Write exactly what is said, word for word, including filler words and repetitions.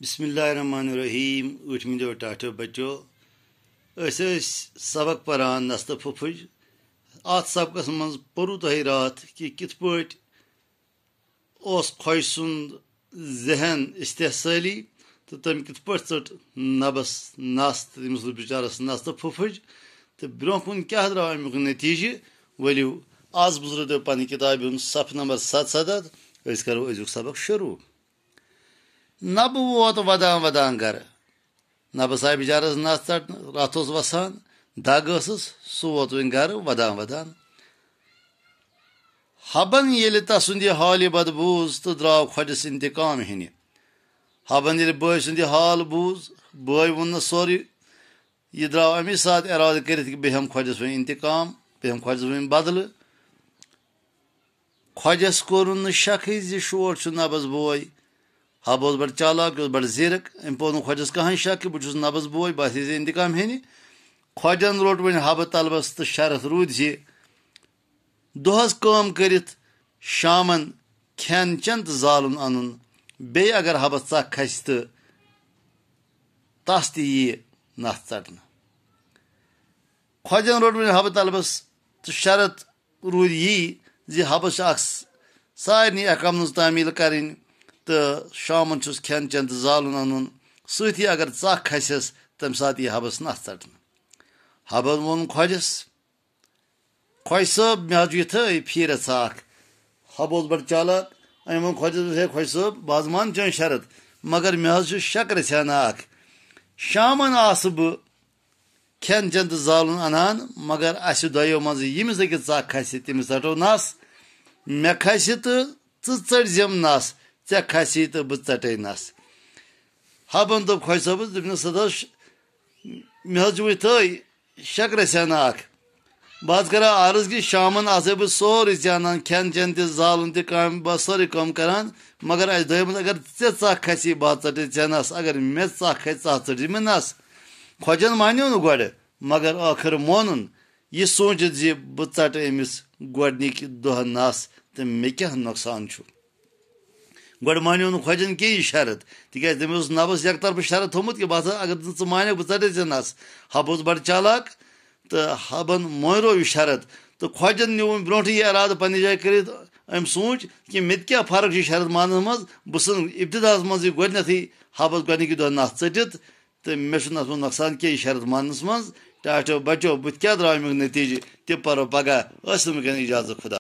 بسم اللہ الرحمن الرحیم۔ ٲٹھمہِ دۄہ ٹاٹھیو بچو، أسۍ ٲسۍ سبق پران نستہٕ پھُپھٕج۔ اتھ سبقس منٛز پوٚرُو تۄہہِ راتھ کہِ کِتھ پٲٹھۍ اوس خۄجہِ سُنٛد ذہن استحصٲلی تہٕ تٔمۍ کِتھ پٲٹھۍ ژٔٹ نبس نس تہٕ تٔمِس لوٚگ بِچارس نستہٕ پھُپھٕج۔ تہٕ برٛونٛہہ کُن کیٛاہ درٛاو اَمیُک نتیٖجہٕ؟ ؤلِو، از بُزرو تۄہہِ پنٕنۍ کِتابہِ ہُنٛد صفہٕ نمبر ستھ ستتھ۔ أسۍ کرو أزیُک سبق شروع۔ نبہٕ ووت ودان ودان گرٕ۔ نبس آیہِ بِچارس نس ژٹنہٕ، رتھ اوس وسان، دگ ٲسٕس، سُہ ووت وۄنۍ گرٕ ودان ودان۔ حبن ییٚلہِ تسُنٛد یہِ حالہِ بد بوٗز تہٕ درٛاو خۄجس انتقام ہینہِ۔ حبن ییٚلہِ بٲے سُنٛد یہِ حال بوٗز، بٲے ووٚننس سورُے۔ یہِ درٛاو اَمی ساتہٕ ارادٕ کٔرِتھ کہِ بہٕ ہٮ۪مہٕ خۄجس وۄنۍ انتقام، بہٕ ہٮ۪مہٕ خۄجس وۄنۍ بدلہٕ۔ خۄجس کوٚرُن نہٕ شکھٕے زِ شور چھُ نبس بوے۔ حب اوس بڑٕ چالاک، یہِ اوس بڑٕ زیرک، أمۍ پوٚو نہٕ خۄجس کانٛہہ شک کہِ بہٕ چھُس نبس بوے، بہٕ آسہٕ یہِ انتقام ہینہِ۔ خۄجن روٚٹ وۄنۍ حبہٕ طلبس تہٕ شرط روٗدۍ زِ دۄہس کٲم کٔرِتھ، شامن کھٮ۪ن چٮ۪ن تہٕ زالُن انُن، بیٚیہِ اگر حبس ژکھ کھسہِ تہٕ تس تہِ ییہِ نس ژٹنہٕ۔ خۄجن روٚٹ وۄنۍ حبہٕ طلبس تہٕ شرط روٗدۍ یی زِ حبس چھِ اکھ س-، سارنٕے احکامن ہٕنٛز تعمیٖل کرٕنۍ تہٕ شامن چھُس کھٮ۪ن چٮ۪ن تہٕ زالُن انُن، سۭتی اگر ژکھ کھسٮ۪س، تمہِ ساتہٕ ییہِ حبس نس ژٹنہٕ۔ حبن ووٚن خۄجس، خۄجہِ صٲب، مےٚ حظ چھُ یِتھٲے پھیٖرِتھ ژاکھ۔ حب اوس بڑٕ چالاک، أمۍ ووٚن خۄجہِ صٲبس، ہے خۄجہِ صٲب، بہٕ حظ مانہٕ چٲنۍ شرط، مگر مےٚ حظ چھُ شکرٕ ژھٮ۪نہٕ اکھ۔ شامن آسہٕ بہٕ کھٮ۪ن چٮ۪ن تہٕ زالُن انان، مگر اسہِ دۄیو منٛزٕ ییٚمِس أکِس ژکھ کھسہِ، تٔمِس ژٹو نس۔ مےٚ کھسہِ تہٕ ژٕ ژٔٹۍ زٮ۪م نس، ژےٚ کھسی تہٕ بہٕ ژٹے نس۔ حبن دوٚپ خۄجہِ صٲبس، دوٚپنس، ہتا، مےٚ حظ چھُ وۄنۍ تھٲے شکرٕ ژھٮ۪نہٕ اکھ۔ بہٕ حظ کرٕ عرض کہِ شامن آسے بہٕ سورُے ژےٚ انان، کھٮ۪ن چٮ۪ن تہِ، زالُن تہِ، کامہِ، بہٕ حظ سٲرٕے کٲم کران، مگر اسہِ دۄیو منٛز اگر ژےٚ ژکھ کھسی، بہٕ حظ ژٹے ژےٚ نس، اگر مےٚ ژکھ کھسہِ، ژٕ حظ ژٔٹزِ مےٚ نس۔ خۄجن مانیو نہٕ گۄڈٕ، مگر ٲخٕر مونُن، یہِ سوٗنٛچِتھ زِ بہٕ ژٹہٕ أمِس گۄڈٕنِکۍ دۄہ نس تہٕ مےٚ کیٛاہ نۄقصان چھُ۔ گۄڈٕ مانیو نہٕ خۄجن کینٛہہ یہِ شرط، تِکیٛازِ تٔمۍ اوس نبس یکطرفہٕ شرط تھوٚومُت کہِ بہٕ ہسا، اگر نہٕ ژٕ مانکھ، بہٕ ژٹے ژےٚ نس۔ حب اوس بڑٕ چالاک تہٕ حبن مٲنرو یہِ شرط۔ تہٕ خۄجن نیوٗ وۄنۍ برونٛٹھٕے یہِ ارادٕ پننہِ جایہِ کٔرِتھ۔ أمۍ سوٗنٛچ کہِ مےٚ تہِ کیٛاہ فرق چھِ شرط ماننس منٛز، بہٕ ژھٕنہٕ ابتداہس منٛزٕے گۄڈٕنیتھٕے حبس گۄڈٕنِکہِ دۄہ نس ژٔٹِتھ۔ تہٕ مےٚ چھُنہٕ اَتھ منٛز نۄقصان کینٛہہ یہِ شرط ماننَس منٛز۔ ٹاٹھیو بچو، بُتھِ کیٛاہ درٛاو اَمیُک نتیٖجہٕ، تہِ پَرو پگاہ۔ ٲسِو وٕنکٮ۪ن اِجازت، خدا۔